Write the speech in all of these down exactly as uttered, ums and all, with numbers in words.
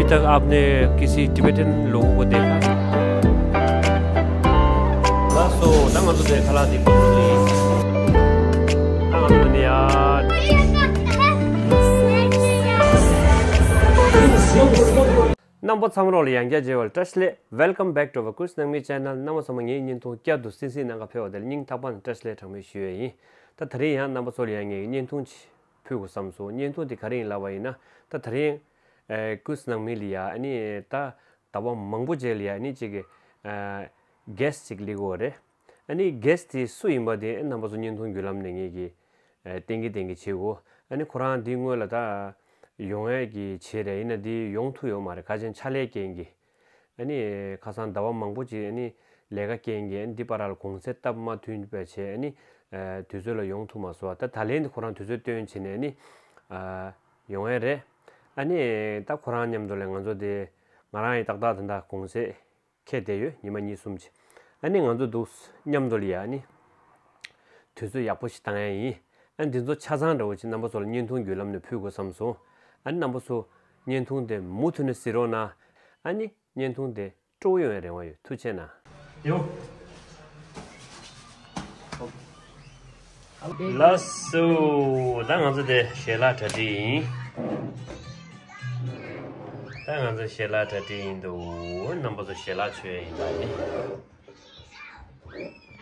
तक आपने किसी टिबेटन लोगों को देखा? बस, so, ད་ང་ཚོ་དེ་ཁ་ལག་དེ་ད་ང་ཚོ་ནི་ཡ། རྣམ་པ་ཚང་མ་ལ་ཡང་བསྐྱར་མཇལ་བར་བཀྲ་ཤིས་བདེ་ལེགས། Welcome back to our Kush Nangmi channel. རྣམ་པ་ཚང་མ་ངའི་བརྙན་ཐུང་བསྐྱར་དུ་གསན་གཟིགས་གནང་ག་ཕེབས་པ་དེ་ལ་སྙིང་ཐག་པ་ནས་བཀྲ་ཤིས་བདེ་ལེགས་གྲངས་མེད་ཞུ་ཡས་ཡིན། ད་དེ་རིང་ཡང་རྣམ་པ་ཚོ་ལ་ཡང་ངས་བརྙན་ཐུང་ཅིག་ཕུལ་དགོས་བསམ་སོང་། བརྙན་ཐུང་དེ་ག་རེ་ཡིན་ལབ་པ་ཡིན་ན། ད་དེ་རིང་ཨེ་Kush Nangmi ལ་ཡ་ཨ་ནི་ད་ཟླ་བ་མང་པོ་རྗེས་ལ་ཡ་ཨ་ནི་གཅིག་གི་ཨེ་guest ཅིག་སླེབས་ཡོད་རེད། ཨ་ནི་guest དེ་སུ་ཡིན་པ་དེ་ཨ་རྣམ་པ་ཚོ་བརྙན་ཐུང་བརྒྱུད་ལམ་ནས་ངས་ཀྱི་ཨེ་གཏན་འཁེལ་གཏན་འཁེལ་བྱེད་དགོས། ཨ་ནི་ཁོ་རང་འདི་སྔོན་ལ་ད་ཡོང་ཡས་ཀྱི་བྱས་རེད། ཡིན་ན་འདི་ཡོང་ཐུབ་ཡོད་མ་རེད། ཁ་ཆེན་ཕྱག་ལས་རྐྱེན་གྱིས། ཨ་ནི་ཁ་སང་ཟླ་བ་མང་པོ་ཅིག་ཨ་ནི་ལས་ཀ་རྐྱེན་གྱིས་ཨ་ནི་འདི་བར་ལ་གུང་སེང་སྟབས་མ་མཐུན་པ་བྱས། ཨ་ནི་ཨ་དུས་ཚོད་ལ་ཡོང་ཐུབ་མ་སོང་། ད་ད་ལན་དུ་ཁོ་རང་དུས་ཚོད་བཏོན་བྱས་ནས་ཨ་ནི་ཨ་ཡོང་ཡས་རེད། ཨ་ནི་ད་ཁོ་རང་མཉམ་དུ་ལ་ང་ཚོ་དེ་ང་རང་ཡི་ཏག་ཏག་དེ་འདྲ་གུང་སེང་འཁེལ་བསྡད་ཡོད། ཉི་མ་གཉིས་གསུམ་ཅིག་ཨ་ནི་ང་ཚོ་འདུག་མཉམ་དུ་ལ་ཡ་ཨ་ནི་དུས་ཚོད་ཡག་པོ་ཞིག་བཏང་ཡ་ཡིན། ཨ་ནི་འདི་ཚོ་ཆ་ཚང་འདྲ་བོ་ཅིག་རྣམ་པ་ཚོ་ལ་བརྙན་ཐུང་བརྒྱུད་ལམ་ནས་ཕུལ་དགོས་བསམ་སོང་། ཨ་ནི་རྣམ་པ་ཚོ་བརྙན་ཐུང་དེ་མུ་མཐུད་ནས་གཟིགས་རོགས་གནང་། ཨ་ནི་བརྙན་ཐུང་དེ་སྤྲོ་པོ་ཡོང་བའི་རེ་བ་ཡོད། ཐུགས་རྗེ་གནང་། ཡོ། ལགས་སོ། ད་ང་ཚོ་དེ་ཞལ་ལག་གྲ་སྒྲིག་ཡིན། ད་ང་ཚོ་ཞལ་ལག་གྲ་སྒྲིག་ཡིན་འདུག་རྣམ་པ་ཚོ་ཞལ་ལག་མཆོད་ཡ་ཡིན་པ་ནི།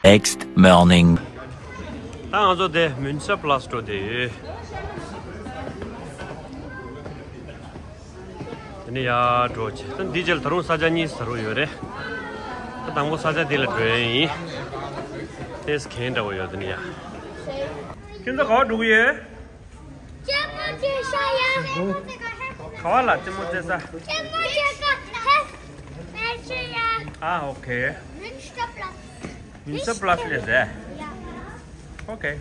Next morning. ད་ང་ཚོ་དེ་Münster Platz འགྲོ་བསྡད་ཡོད། དེ་ནས་ཡར་འགྲོ་བྱས། ད་འདི་རྗེས་ལ་ད་རུང་ས་ཆ་གཉིས་ད་རུང་ཡོད་རེད། ད་དང་པོ་ས་ཆ་འདི་ལ་འགྲོ་ཡ་ཡིན། ཏེས་གན་འདྲ་བོ་ཡོད། དེ་ནས་ཡར། ཁྱོད་ཚོ་ག་པར་འགྲོ་གི་ཡོད། ལྕེ་མོ་རྩེ་ས་ཡ། ག་པར་ལ་ལྕེ་མོ་རྩེ་ས། ལྕེ་མོ་རྩེ་ས་ཧེ་མེ་ཤི་ཡ། ཨ་ཨོ་ཁེ། Münster Platz. Münster Platz སླེབས་ཟེར། ཡ། ཨོ་ཁེ།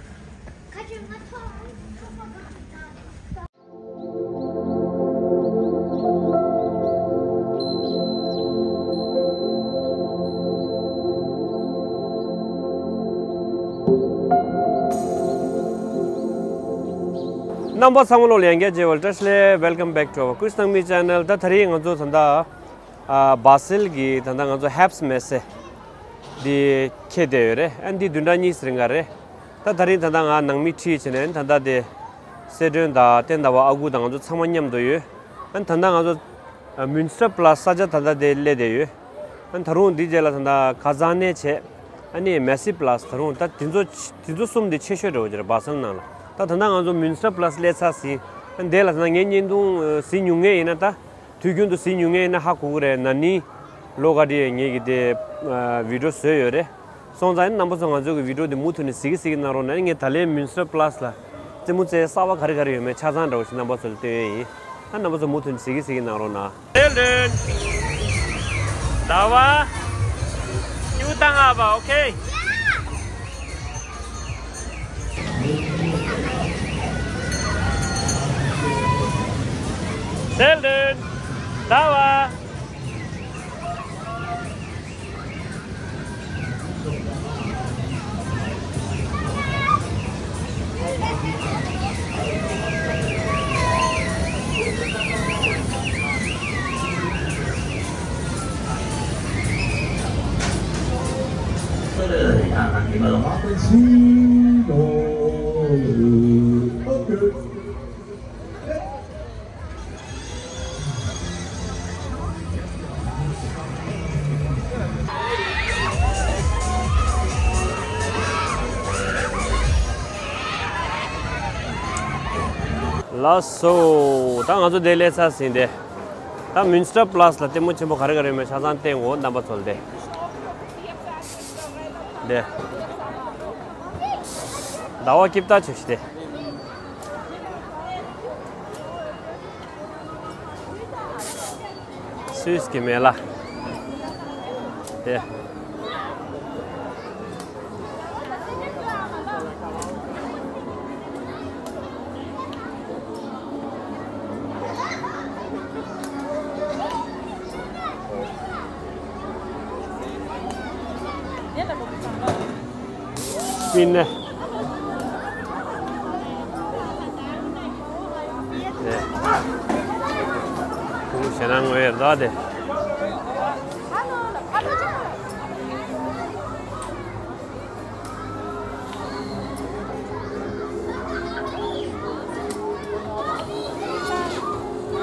རྣམ་པ་ཚང་མ་ལོ་ལ་ཡང་བསྐྱར་མཇལ་བར་བཀྲ་ཤིས་བདེ་ལེགས། Welcome back to our Kush Nangmi channel. ད་ད་རེས་ང་ཚོ་ད་ལྟ་ཨ་བ་སེལ་གྱི་ད་ལྟ་ང་ཚོ་ཧེབ་སི་མེ་སེ་འདི་འཁེལ་བསྡད་ཡོད་རེད། ཨ་འདི་བདུན་ཕྲག་གཉིས་རིང་ག་རེད། ད་ད་རིང་ད་ལྟ་ང་ནང་མི་ཁྲིད་བྱས་ནས་ད་ལྟ་དེ་སེ་སྒྲོན་དང་བསྟན་ཟླ་བ་ཨ་ཁུ་དང་ང་ཚོ་ཚང་མ་མཉམ་དུ་ཡོད། ཨ་ད་ལྟ་ང་ཚོ་Münster Platz ས་ཆ་ད་ལྟ་དེ་སླེབས་བསྡད་ཡོད། ཨ་ད་རུང་འདི་རྗེས་ལ་ད་ལྟ་ཁ་སང་ནས་བྱས། ཨ་ནི་Messeplatz ད་རུང་ད་དེ་ཚོ་དེ་ཚོ་གསུམ་དེ་ཆེ་ཤོས་འདྲ་བོ་ཅིག་རེད། བ་སེལ་ནང་ལ། ད་ད་ལྟ་ང་ཚོ་Münster Platz སླེབས་ཚར་ཟིན། ཨ་འདི་ལ་ད་ལྟ་ངས་བརྙན་ཐུང་གཟིགས་མྱོང་མཁན་ཡིན་ན། ད་དུས་རྒྱུན་དུ་གཟིགས་མྱོང་མཁན་ཡིན་ན་ཧ་གོ་གི་རེད། ན་ནིང་ལོ་ག་དེ་ངས་ཀྱི་དེ་ཨ་བི་ཌི་ཡོ་བཟོས་ཡོད་རེད། སོང་ཙང་ཨ་ནི་རྣམ་པ་ཚོ་ང་ཚོ་གི་བི་ཌི་ཡོ་དེ་མུ་མཐུད་ནས་གཟིགས་གི་གཟིགས་གི་གནང་རོགས་གནང་། ངས་ད་ལན་Münster Platz ལ་རྩེད་མོ་རྩེ་གསར་པ་ག་རེ་ག་རེ་ཡོད་མེད་ཆ་ཚང་འདྲ་བོ་ཞིག་རྣམ་པ་ཚོ་ལ་སྟོན་ཡས་ཡིན། ཨ་རྣམ་པ་ཚོ་མུ་མཐུད་ནས་གཟིགས་གི་གཟིགས་གི་གནང་རོགས་གནང་། Sehr schön. Da war. Gut, dann aber, okay. Sehr schön. Da war. ལགས་སོ། ད་ང་ཚོ་དེ་སླེབས་ཚར་ཟིན་ཏེ། ད་Münster Platz ལ་ལྟད་མོ་ཆེན་པོ་ག་རེ་ག་རེ་ཡོད་མེད་ཆ་ཚང་བསྟན་དགོས། རྣམ་པ་ཚོ་ལ་དེ། དེ། ཟླ་བ་སྐྱིབས་ད་ཆུ་ཤི་དེ། སུད་སི་གི་མེ་ལ། དེ། སྤིན་ནེ། ཞེ་ན་ངོས་ར་དེ།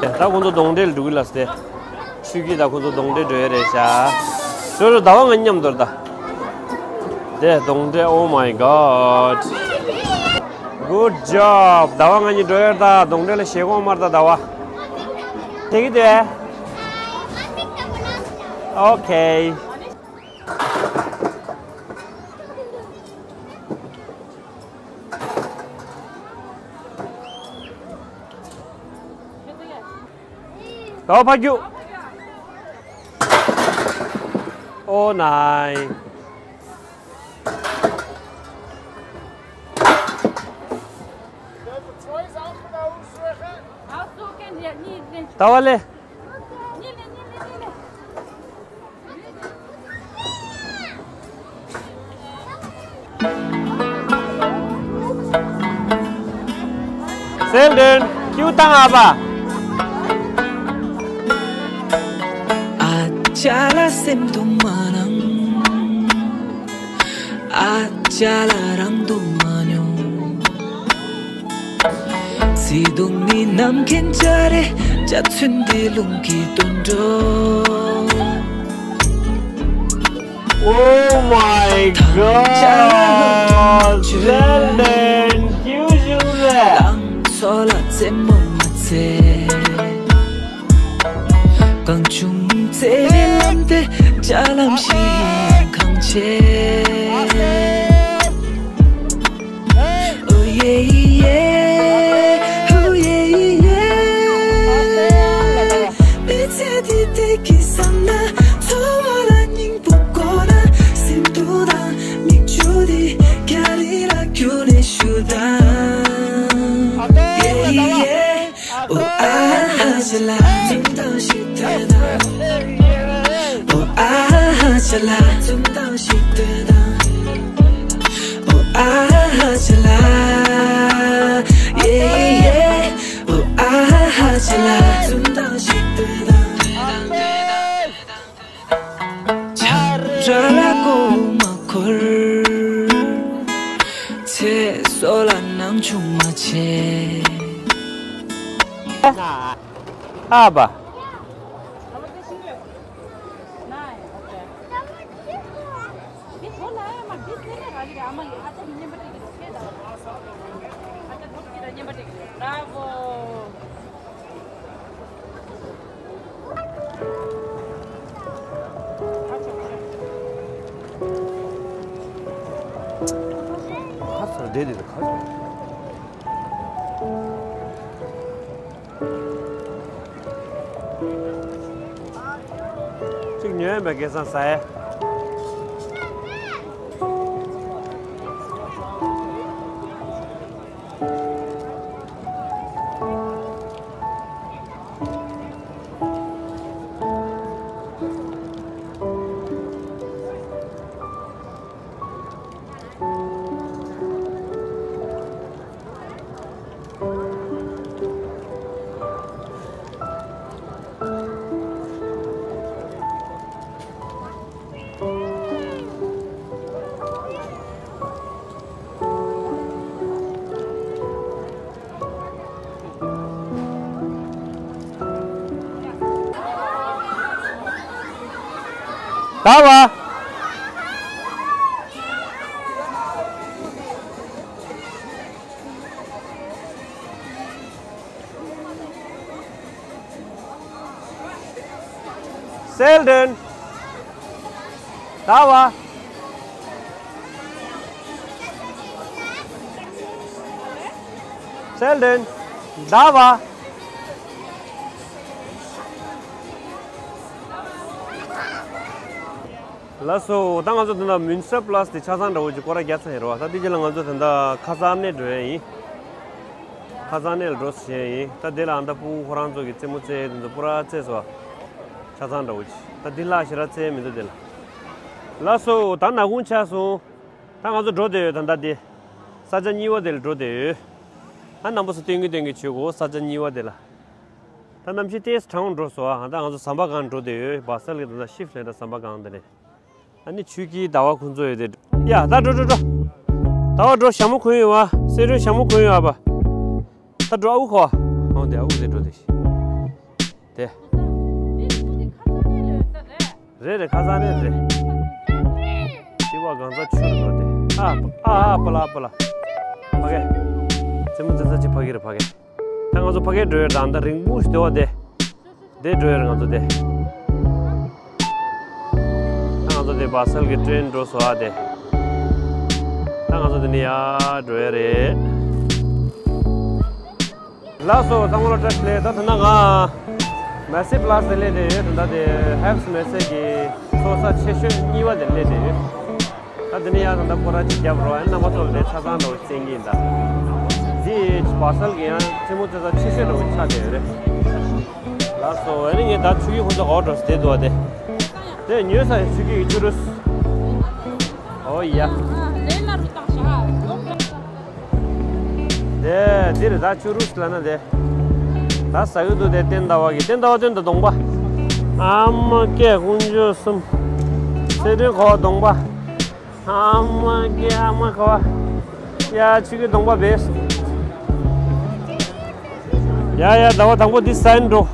ད་ཁོང་ཚོ་གདོང་འདྲེ་ལ་འགྲོ་གི་ལ་སྟེ། ཆུ་སྐྱིད་ད་ཁོང་ཚོ་གདོང་འདྲེ་འགྲོ་ཡ་རེད་ཤག་ཞོ་ཞོ་ཟླ་བ་ང་མཉམ་དུ་ར་ད། དེ་གདོང་འདྲེ། Oh my God. Good job. ཟླ་བ་ང་གཉིས་འགྲོ་ཡ་ར་ད། གདོང་འདྲེ་ལ་ཞེད་དགོས་མ་ར་ད་ཟླ་བ། དེ་གི་དེ། Okay. ཟླ་བ་ཕར་རྒྱུགས། Oh nice. ཟླ་བ་ལེ། སེལ་ཌན། ཁྱེའུ་བཏང་ཨ་ཕ། ཨ་ཅག་ལ་སེམས་སྡུག་མ་གནང་། ཨ་ཅག་ལ་རང་སྡུག་མ་མྱོང་། བརྩེ་དུང་ནི་ནམ་མཁའི་འཇའ་རིས། འཇའ་ཚོན་འདི་རླུང་གིས་འདོན་འགྲོ། Oh my God. ལན་ལན་ཁྱེའུ་ཞིག་རེད། ལང་ཚོ་ལ་རྩེད་མོ་མ་རྩེ། གང་བྱུང་རྩེ་བའི་ལམ་དེ་འཇའ་ལམ་བཞིན་གང་བྱེད། Oh yeah yeah, oh yeah yeah. མི་ཚེ་འདི་བདེ་སྐྱིད་བསམ་ན། འཚོ་བ་ལ་སྙིང་པོ་དགོས་ན། སེམས་སྡུག་དང་མིག་ཆུ་འདི་རྒྱ་རི་ལ་བསྐྱུར་ནས་བཞུགས་དང་། Yeah yeah. Oh ཨ་ཧ་ཅ་ལ། འཛུམ་མདངས་ཤིག་སྟོན་དང་། Oh ཨ་ཧ་ཅ་ལ། འཛུམ་མདངས་ཤིག་སྟོན་དང་། Oh ཨ་ཧ་ཅ་ལ། Yeah yeah. Oh ཨ་ཧ་ཅ་ལ། འཛུམ་མདངས་ཤིག་སྟོན་དང་། ཆབ་ར་ལ་མགོ་མ་འཁོར། ཚེ་སྲོག་ལ་སྣང་ཆུང་མ་བྱེད། ཨ་ཕ། Bravo. ཁ་སང་བསྡད་དེ་ཁ་སང་། གཅིག་ཉོས་པའི་སྐལ་བཟང་ཟ་ཡ། ཟླ་བ། སེལ་ཌན། ཟླ་བ། སེལ་ཌན། ཟླ་བ། ལགས་སོ། ད་ང་ཚོ་ད་ལྟ་མུན་སི་པ་ལ་སི་དེ་ཆ་ཚང་འདྲ་བོ་ཅིག་སྐོར་ར་རྒྱག་ཚར་ཡིན་རོ། ད་དེ་རྗེས་ལ་ང་ཚོ་ད་ལྟ་ཁ་སང་ཨ་མྱེས་འགྲོ་ཡ་ཡིན། ཁ་སང་ཨ་མྱེས་ལ་འགྲོ་ཟེར་ཡ་ཡིན། ད་དེ་ལ་ཨ་མདའ་ཕྲུ་གུ་ཁོ་རང་ཚོ་གི་རྩེད་མོ་རྩེ་ཡ་དེ་ཚོ་པུ་ར་རྩེས་སོ། ཆ་ཚང་འདྲ་བོ་ཅིག་ད་དེ་ལ་ཞེ་དྲག་རྩེ་ཡ་མི་འདུག་དེ་ལ། ལགས་སོ། ད་ནག་ཁུང་ཆགས་སོང་། ད་ང་ཚོ་འགྲོ་བསྡད་ཡོད། ད་ལྟ་དེ་ས་ཆ་གཉིས་པ་དེ་ལ་འགྲོ་བསྡད་ཡོད། ཨ་རྣམ་པ་ཚོ་སྟོན་གི་སྟོན་གི་བྱེད་དགོས། ས་ཆ་གཉིས་པ་དེ་ལ། ད་གནམ་གཤིས་ཏོག་ཙམ་གྲང་འགྲོ་སོང་ཨ། ད་ང་ཚོ་ཟམ་པ་སྒང་འགྲོ་བསྡད་ཡོད། བ་སལ་གྱི་ད་ལྟ་ཤིབ་ལེན་ད་ཟམ་པ་སྒང་དེ་ནས། ཨ་ནི་ཆུ་སྐྱིད་ཟླ་བ་ཁོང་ཚོ་ཡོད་དེ། ཡ་ད་འགྲོ་འགྲོ་འགྲོ། ཟླ་བ་འགྲོ། ཞྭ་མོ་གོན་ཡོད་བ། སེ་རོན་ཞྭ་མོ་གོན་ཡོད་ཨ་བ། ད་འགྲོ་ཨ་འུ་ཁོ། ཨོ་དེ་ཨ་འུ་དེ་འགྲོ་དེ་ཤི། དེ། རེད་རེད། ཁ་སང་ནས་རེད། དེ་བ་གང་ཚ་ཆུ་རེད་འགྲོ་དེ། ཨ་ཨ་ཨ་པ་ལ་པ་ལ། ཕ་གི། རྩེད་མོ་རྩེ་ས་ཅིག་ཕ་གི་རེད་ཕ་གི། ད་ང་ཚོ་ཕ་གིར་འགྲོ་ཡོད་རང་ད་རིང་པོ་ཞིག་སྡོད་པ་དེ། དེ་འགྲོ་ཡོད་རེད་ང་ཚོ་དེ། ད་ང་ཚོ་དེ་བ་སལ་གྱི་ཀྲེན་འགྲོ་སོང་ཨ་དེ། ད་ང་ཚོ་དེ་ནས་ཡར་འགྲོ་ཡ་རེད། ལགས་སོ་ཚང་མ་ལ་བཀྲ་ཤིས་བདེ་ལེགས། ད་ད་ན་ང་མེ་སི་པ་ལ་སི་དེ་སླེབས་བསྡད་ཡོད། ད་ད་དེ་ཧེབ་སི་མེ་སི་གི་ཚོགས་ས་ཆེ་ཤོས་གཉིས་པ་དེ་སླེབས་བསྡད་ཡོད། ད་དེ་ནས་ཡང་ད་ལྟ་སྐོར་ར་ཅིག་རྒྱབ་རོགས་ཨ་ནི་རྣམ་པ་ཚོ་ལ་དེ་ཆ་ཚང་འདྲ་བོ་བསྟན་གྱི་ཡིན་ད། འདི་བ་སལ་གྱི་ཡང་རྩེད་མོ་རྩེ་ས་ཆེ་ཤོས་འདྲ་བོ་ཆགས་བསྡད་ཡོད་རེད། ལགས་སོ་ཨ་ནི་ངས་ད་ཆུ་ཡི་ཁོ་ཚོ་འོག་འགྲོ་སྟེ་འདུག་བ་དེ། དེ་ཉོས་ས་ཡི་ཆུ་ཡི་ཆུ་རུས། ཨོ་ཡ། དེ་འདིར་ད་ཆུ་རུས་ལ་ན་དེ། ད་ཟ་གི་འདུག་དེ་བསྟན་ཟླ་བ་གི་བསྟན་ཟླ་བ་བསྟན་ཟླ་གདོང་པ། ཨ་མ་སྐད་དཀོན་མཆོག་གསུམ། སེ་རིན་ཁོ་གདོང་པ། ཨ་མ་སྐད་ཨ་མ་ཁ་བ། ཡ་ཆུ་གི་གདོང་པ་བེས། ཡ་ཡ་ཟླ་བ་དང་པོ་འདི་ཟ་ཡིན་འགྲོ།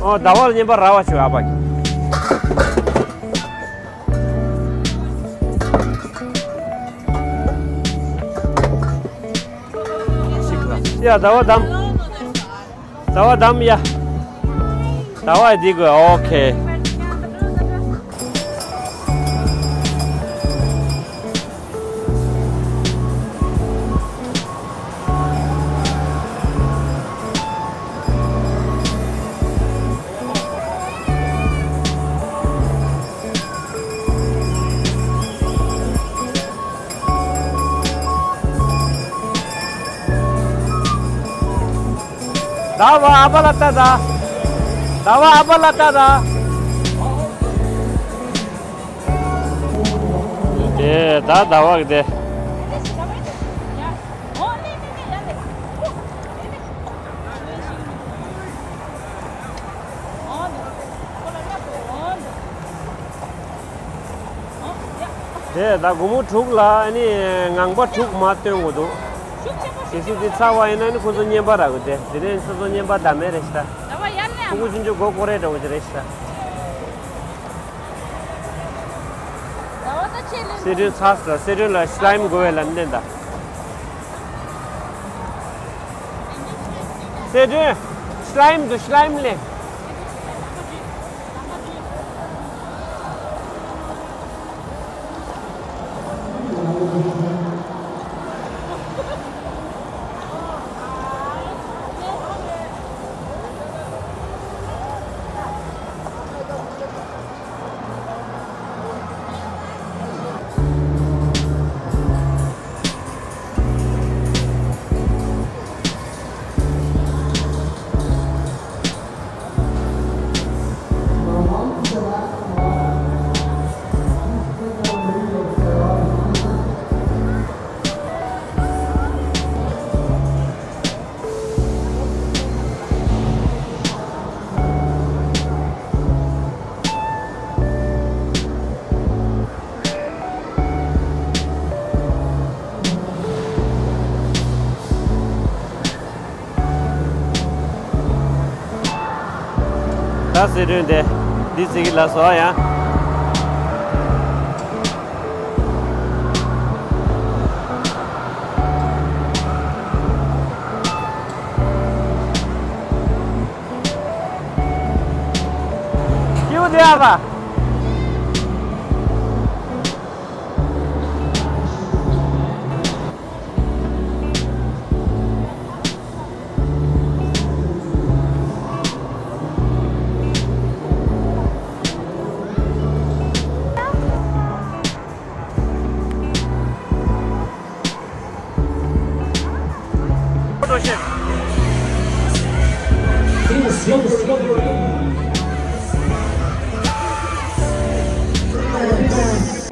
ཨོ་ཟླ་བ་ལ་བརྙན་པར་ར་བ་བྱོས་ཨ་ཕ་གི། ཡ་ཟླ་བ་དམ། ཟླ་བ་དམ་ཡ། ཟླ་བ་འདི་དགོས་ཨོ་ཁེ། ཟླ་བ་ཨ་པ་ལ་ལྟ་ད། ཟླ་བ་ཨ་པ་ལ་ལྟ་ད། དེ་ད་ཟླ་བ་གི་དེ། དེ་ད་སྒོར་མོ་དྲུག་ལ་ཨ་ནི་ངང་པ་དྲུག་མ་སྟོན་དགོས་འདུག་གལ་སྲིད་དེ་ཚར་བ་ཡིན་ན་ནི་ཁོ་ཚོ་བརྙན་པར་རག་གི་དེ་དེ་ནས་སོ་སོ་བརྙན་པར་བདམས་མེད་རེད་ཤི་ད། ཕྲུ་གུ་ཆུང་ཆུང་མགོ་སྐོར་རེ་འདྲ་བོ་ཅིག་རེད་ཤི་ད། སེ་སྒྲོན་ཚར་སོང་། སེ་སྒྲོན་ལ་སི་ལའིམ་དགོས་པའི་ལན་བསྟན་ད། སེ་སྒྲོན། སི་ལའིམ་འདུག་སི་ལའིམ་ལེན། ད་སེ་སྒྲོན་དེ་འདི་ཟེར་གི་ལ་སོ་ཡ། ཀྱུ་དེ་ཨ་ཕ།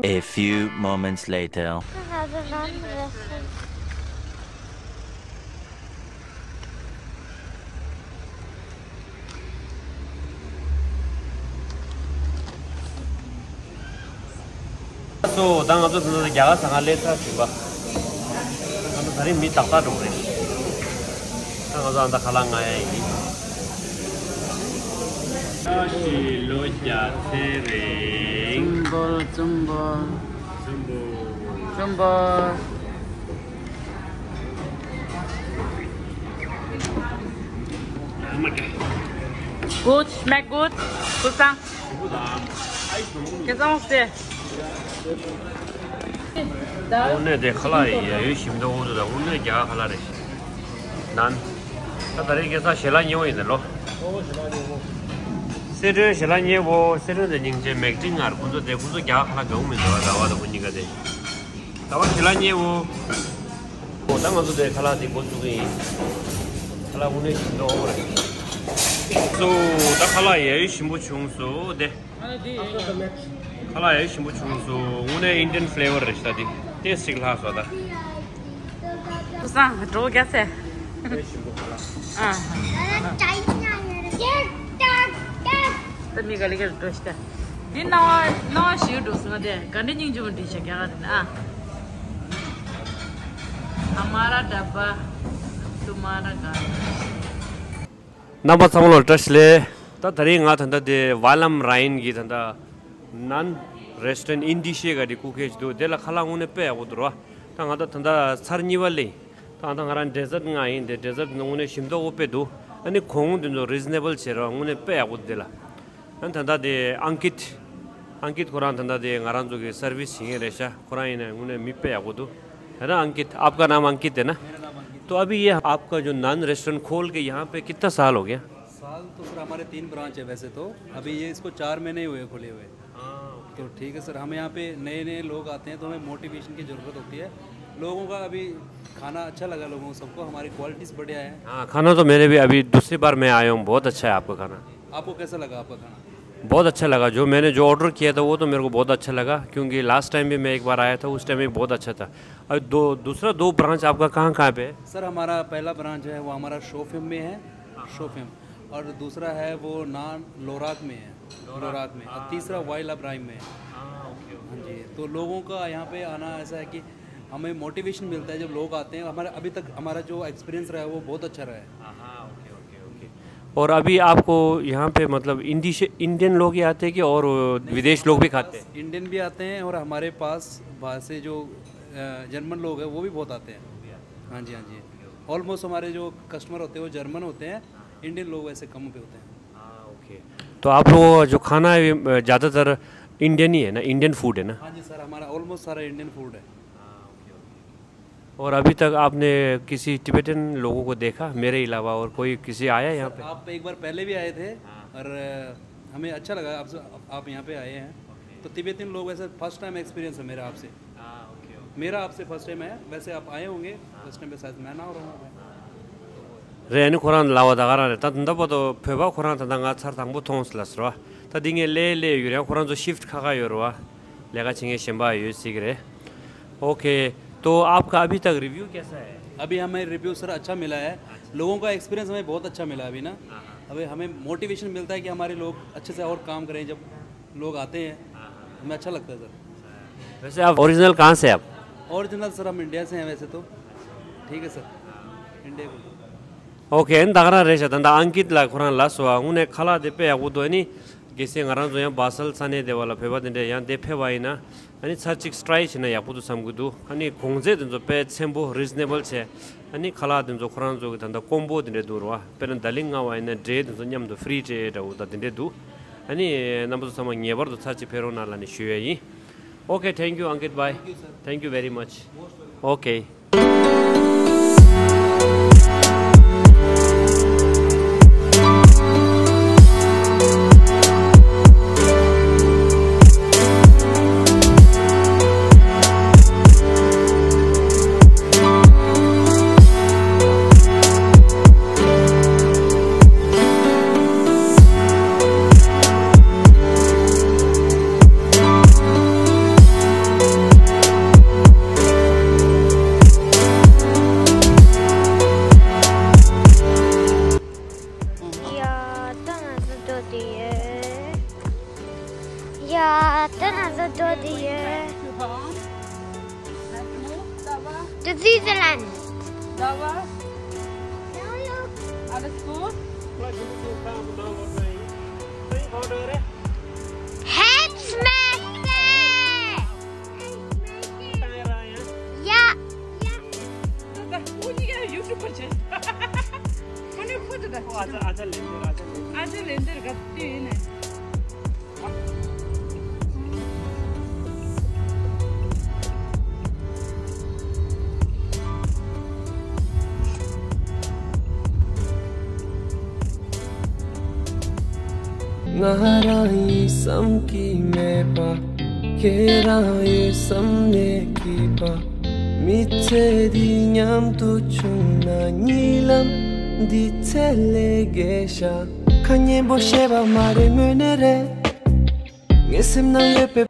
A few moments later. སོ། ད་ང་ཚོ་དེ་ཚོ་རྒྱ་གར་ཟ་ཁང་སླེབས་ཚར་ཟིན་པ། ང་ཚོ་ད་རིང་མི་ཏག་ཏག་འགྲོ་གི་རེད། ད་ང་ཚོ་ཨ་མདའ་ཁ་ལག་ང་ཡ་ཡིན། བཀྲ་ཤིས་ལོ་བརྒྱ་ཚེ་རིང་། བཙུན་པོ། བཙུན་པོ། བཙུན་པོ། བཙུན་པོ། Gut, schmeckt gut. Gut, danke. དངོས་གནས་དེ་ཁ་ལག་ཡ་ཡོད་ཞིམ་མདོག་འོ་དེ་དང་། དངོས་གནས་རྒྱ་གར་ཁ་ལག་རེད། ནན། ད་ད་རེས་ཁ་སང་ཞལ་ལག་མཉེས་པོ་ཡིན་ད་ལོ། སི་ཁྲོན་ཞལ་ལག་མཉེས་པོ། སི་ཁྲོན་དེ་སྙིང་རྗེ། མེག་ཏིང་ངར་ཁོང་ཚོ་དེ་ཁོང་ཚོ་རྒྱ་གར་ཁ་ལག་གང་མི་འདུག་ད་བ་ད་ཁོ་གཉིས་ཀ་དེ། ད་བ་ཞལ་ལག་མཉེས་པོ། ཨོ་ད་ང་ཚོ་དེ་ཁ་ལག་དེ་འགོ་བཙུགས་ཀྱི་ཡིན། ཁ་ལག་དངོས་གནས་ཞིམ་མདོག་འོ་རེད། སོ། ད་ཁ་ལག་ཡ་ཡོད་ཞིམ་པོ་བྱུང་སོང་དེ། ཁ་ལག་ཡ་ཞིམ་པོ་བྱུང་སོང་། དངོས་གནས་Indian flavor རེད་ཤག་དེ་ཏེས་ཅིག་ལྷག་སོང་ད། ཁ་སང་འགྲོ་རྒྱ་སེ། ཨ། ད་མི་ག་ལེ་ག་འགྲོ་ཤི་ད། འདི་སྣང་བ་སྣང་བ་ཞིག་འགྲོ་སོང་ང་དེ། ག་འདྲ་སྙིང་རྗེ་མོ་འདྲ་ཤག་རྒྱ་གར་དེ་ན་ཨ། हमारा डब्बा तुम्हारा घर। རྣམ་པ་ཚང་མ་ལ་བཀྲ་ཤིས་བདེ་ལེགས། ད་ད་རིང་ང་ད་ལྟ་དེ་ཝ་ལམ་ར་ཡིན་གྱི་ད་ལྟ་ནན་རེ་སི་ཊོ་རན་ཊི་ཨིན་ཌི་ཤེ་ག་དེ་སྒུག་གི་འདུག་དེ་ལ་ཁ་ལག་དངོས་གནས་དཔེ་ཡག་པོ་འདུག་ར། ད་ང་ད་ད་ལྟ་ཚར་གཉིས་པ་ལས། ད་ང་ད་ང་རང་ཌེ་ཛར་ཊི་མངགས་ཡིན། དེ་ཌེ་ཛར་ཊི་དངོས་གནས་ཞིམ་མདོག་དཔེ་འདུག་ཨ་ནི་གོང་དེ་ཚོ་རི་ཛི་ནེ་བལ་བྱས་ར། དངོས་གནས་དཔེ་ཡག་པོ་འདུག་དེ་ལ། ཨ་ནི་ད་ལྟ་དེ་ཨང་ཀིད། ཨང་ཀིད་ཁོ་རང་ད་ལྟ་དེ་ང་རང་ཚོ་གི་སར་ཝི་སི་བྱེད་མཁན་རེད་ཤག་ཁོ་རང་ཡིན་ན་དངོས་གནས་མི་དཔེ་ཡག་པོ་འདུག है ना अंकित, आपका नाम अंकित है ना? मेरा नाम अंकित। तो अभी ये आपका जो नान रेस्टोरेंट खोल के यहाँ पे कितना साल हो गया? साल तो सर हमारे तीन ब्रांच है वैसे तो। अभी ये इसको चार महीने ही हुए खुले हुए। हाँ, ओके। तो ठीक है सर, हम यहाँ पे नए नए लोग आते हैं तो हमें मोटिवेशन की ज़रूरत होती है। लोगों का अभी खाना अच्छा लगा लोगों को, सबको हमारी क्वालिटीज़ बढ़िया है। हाँ, खाना तो मैंने भी अभी दूसरी बार मैं आया हूँ, बहुत अच्छा है आपका खाना। आपको कैसा लगा आपका खाना? बहुत अच्छा लगा। जो मैंने जो ऑर्डर किया था वो तो मेरे को बहुत अच्छा लगा, क्योंकि लास्ट टाइम भी मैं एक बार आया था, उस टाइम भी बहुत अच्छा था। और दो, दूसरा दो ब्रांच आपका कहाँ कहाँ पे है? सर, हमारा पहला ब्रांच है वो हमारा शोफिम में है, शोफिम। और दूसरा है वो नान लोराक में है, लोराक। लोराक में। और हाँ, तीसरा लोराक। वाइल अब्राहिम में है। हाँ, ओके, ओके। हाँ जी, तो लोगों का यहाँ पे आना ऐसा है कि हमें मोटिवेशन मिलता है जब लोग आते हैं। हमारा अभी तक हमारा जो एक्सपीरियंस रहा है वो बहुत अच्छा रहा है। हाँ, हाँ, ओके, ओके, ओके। और अभी आपको यहाँ पे मतलब इंडिश-, इंडियन लोग ही आते हैं कि और विदेश लोग भी खाते हैं? इंडियन भी आते हैं और हमारे पास बाहर से जो, अ, जर्मन लोग हैं वो भी बहुत आते हैं। हाँ जी, हाँ जी। ऑलमोस्ट हमारे जो कस्टमर होते हैं वो जर्मन होते हैं, इंडियन लोग वैसे कम पे होते हैं। हाँ, ओके। तो आप लोगों का जो खाना है, ये, अ, ज़्यादातर इंडियन ही है ना? इंडियन फूड है ना? हाँ जी सर, हमारा ऑलमोस्ट सारा इंडियन फूड है। हाँ, ओके, ओके। और अभी तक आपने किसी टिबेटन लोगों को देखा मेरे अलावा, और कोई किसी आया यहाँ सर, पे? आप एक बार पहले भी आए थे हाँ। और, अ, हमें अच्छा लगा आपसे, आप, आप यहाँ पे आए हैं। ओके। तो तिब्बतियन लोग वैसे फर्स्ट टाइम एक्सपीरियंस है मेरा आपसे। हाँ, ओके, ओके। मेरा आपसे फर्स्ट टाइम है, वैसे आप आए होंगे, हाँ। फर्स्ट टाइम पे शायद मैं ना हो रहा हूँ। हाँ। རེད། ཨ་ནི་ཁོ་རང་ལབ་པ་ད་ག་རང་རེད། ད་ད་ལྟ་བར་དུ་བོད་པ་ཁོ་རང་ད་ལྟ་ང་ཚར་དང་པོ་མཐོང་སོང་ལབ་ཟེར་བ། ད་འདི་ངས་སླེབས་སླེབས་ཡོད་རེད། ཁོ་རང་ཚོ་ཤིཕ་ཊི་ཁ་ཁ་ཡོད་རེད་བ། ལས་ཀ་བྱེད་མཁན་གཞན་པ་ཡོད་སྲིད་ཀྱི་རེད། ओके, तो आपका अभी तक रिव्यू कैसा है? अभी हमें रिव्यू सर अच्छा मिला है। अच्छा। लोगों का एक्सपीरियंस हमें बहुत अच्छा मिला अभी ना। हाँ, हाँ। अभी हमें मोटिवेशन मिलता है कि हमारे लोग अच्छे से और काम करें, जब लोग आते हैं, हाँ, हाँ। हमें अच्छा लगता है सर। वैसे आप ओरिजिनल कहाँ से हैं आप? ओरिजिनल सर हम इंडिया से हैं वैसे तो। ठीक है सर। हाँ। इंडिया को। ओके, ཨ་ནི་ད་ག་རང་རེད་ཤག་ད་ལྟ་ཨང་ཀིད་ལགས་ཁོ་རང་ལབ་སོང་བ། དངོས་གནས་ཁ་ལག་དེ་དཔེ་ཡག་པོ་འདུག་ཨ་ནི་གལ་སྲིད་ང་རང་ཚོ་ཡང་སྦ་སལ་ས་གནས་དེ་བ་ལ་བོད་པ་དེ་འདྲས་ཡང་དེ་ཕེབས་པ་ཡིན་ན། ཨ་ནི་ཚར་གཅིག་ཊ་རའི་བྱས་ན་ཡག་པོ་འདུག་བསམ་གྱི་འདུག་ཨ་ནི་གོང་ཚད་དེ་ཚོ་དཔེ་ཚན་པོ་རི་ཛི་ནེ་བལ་བྱས། ཨ་ནི་ཁ་ལག་དེ་ཚོ་ཁོ་རང་ཚོ་གི་ད་ལྟ་ཀོམ་པོ་དེ་འདྲས་འདུག་རེད་བ། དཔེར་ན་ཌ་ལིང་མངགས་པ་ཡིན་ན་འབྲས་དེ་ཚོ་མཉམ་དུ་ཧྥི་རི་སྤྲད་འདྲ་བོ་ད་དེ་འདྲས་འདུག་ཨ་ནི་རྣམ་པ་ཚོ་ཚང་མ་ངེས་པར་དུ་ཚར་གཅིག་ཕེབས་རོགས་གནང་ལབ་ནས་ཞུ་ཡས་ཡིན། Okay, thank you, Ankit bhai. Thank you, sir. Thank you very much. Most welcome. Okay. Ja, dann also dort hier. Du siehst allein. Da war. Alles gut? Hetzmesser! Ja. Da, da, wo die ja YouTuber sind. Von der Foto da. Oh, also, also, Länder, also, Länder. Also, Länder, gerade die, ne? ང་རང་ཡིན་བསམ་གྱི་མེད་པ། ཁྱེད་རང་ཡོད་བསམ་ནས་སྐྱིད་པ། མི་ཚེ་འདི་མཉམ་དུ་བྱུང་ན། གཉིད་ལམ་འདི་ཚེ་ལས་རྒྱས་ཤག་ཁ་སྙན་པོ་བཤད་པ་མ་རེད། དངོས་གནས་རེད། ངའི་སེམས་ནང་ཡོད་པའི་